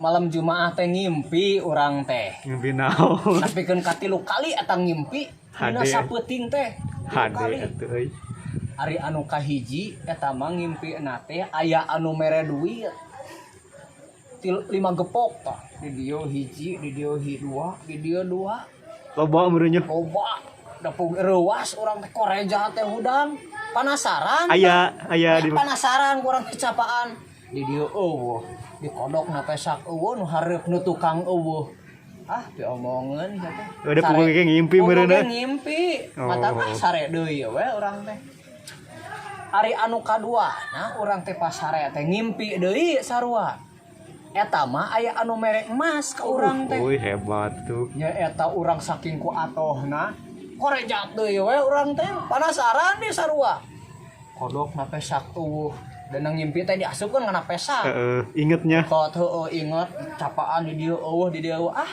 Malam Jumaah teh ngimpi urang teh. Ngimpi naon? Nepikeun ka tilu kali eta ngimpi dina Hade. Sapeuting teh. Tilu Hade kali. Atuh euy. Ari anu kahiji eta mah ngimpina teh aya anu mere duit. Lima gepok tah. Di dieu hiji, di dieu dua, di dieu dua. Loba meureun nya. Loba. Da reuas urang teh, koreja teh hudang. Penasaran. Aya aya di Penasaran kurang kecapaan di dieu euweuh, dikodok na pesak euweuh, nu hareup nu tukang euweuh. Ah, diomongeun teh. Udah pukul ge ngimpi meureun. Pukul ge ngimpi. Mata Oh. ah, sare deui we urang teh. Ari anu kadua, nah, urang teh pas sare teh ngimpi deui sarua. Eta mah aya anu mere emas ka urang teh. Wih, hebat tuh. Nya eta urang saking ku atohna korejat deui we urang teh, penasaran di sarua. Kodok na pesak euweuh, dan ngimpi teh diasupkeun kana pesak. Heeh, ingetnya. Kot, heueuh, inget capaan di dieu euweuh, di dieu euweuh. Ah,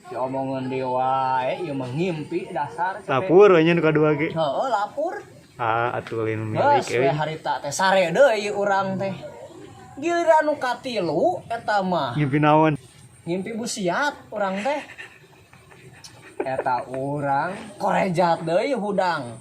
diomongeun deui wae, ieu mah ngimpi dasar. Lapur we nya nu kadua ge. Heeh, lapur. Ah, atuh lain milik Geus we euy. Harita teh sare deui urang teh. Giliran nu katilu eta mah Ngimpi naon? Ngimpi busiat urang teh. Eta urang korejat deui hudang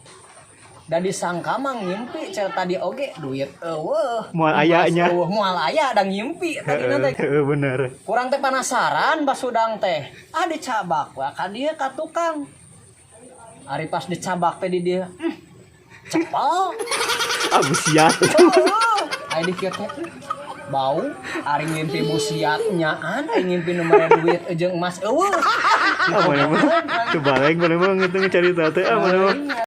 dan disangka mah ngimpi cer tadi oge duit euweuh. Moal aya nya. Euweuh, moal aya, da ngimpi tadi teh. Heeh, bener. Kurang teh penasaran pas hudang teh, ah, dicabak wah ka dieu ka tukang. Ari pas dicabak teh di dieu, cepel. Ah, busiat. Heueuh. Aya di kieu teh, bau. Ari ngimpi busiat nyaan, ari ngimpi nu mere duit jeung emas euweuh. Ah, mana mah. Terbalik mana mah ngitung carita teh, ah, mana mah.